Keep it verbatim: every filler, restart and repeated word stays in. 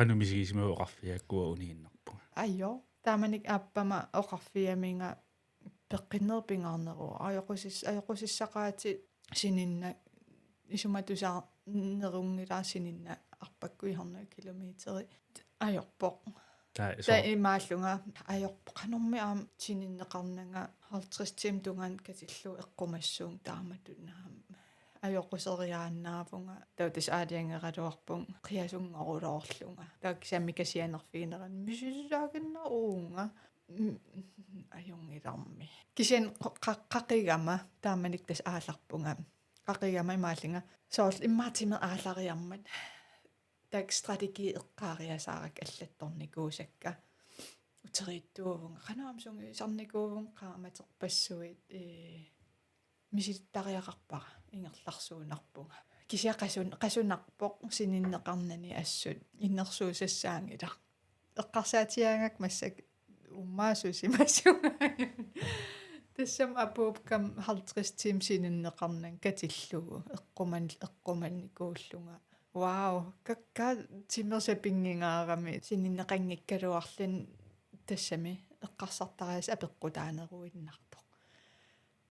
Qanoq misigisimavit? Oqarfigaakku uniinnarpunga. Ajo, taamanikkut aappama oqarfigaminga peqqinneq pingaarneruvoq. Ajoqusis-, ajoqusissaqaatit sininna isumatusaarnerunngilaq, sininna arpakkut hundrede kilometeri ajorpoq. Taava Taava soorlu imaallunga ajorpoq qanormi aamma sininneqarnanga halvtreds tiimit tungaanut katillugu eqqumassuunga taamatut naamik. Ajoquseriaannaavunga. Taava tassa aalajangeraluarpunga qiasunngoruloorlunga. Taava kisianni kasianerfiginerani misissuinnarunga. Mm, ajunngilaq. Kisianni qa-, qa-, qaqigama taamanikkut tassa aallarpunga. Qaqigama imaallunga. Soorlu immaqa timera aallariarmat. Taakku strategi eqqaariasaarakku allattornikuusakka. Uteriittuuvunga. Qanoq aamma sungiusarnikuuvunga, qaammaterpassuit, ee, misilittariaqarpara, ingerlarsuunnarpunga. Kisianni qasun-, qasunarpoq sininneqarnani assut innersuussassaanngilaq. Eqqarsaatigaangakku massakkut uumaasuusimasunga. Tassami apuukkama halvtreds tiimit sininneqarnanga katillugu eqquman-, eqqumannikuullunga. Wow, kakkaak timersapinngingaarami sininneqanngikkaluarluni, tassami eqqarsartariaaseq apeqqutaaneruinnarpoq.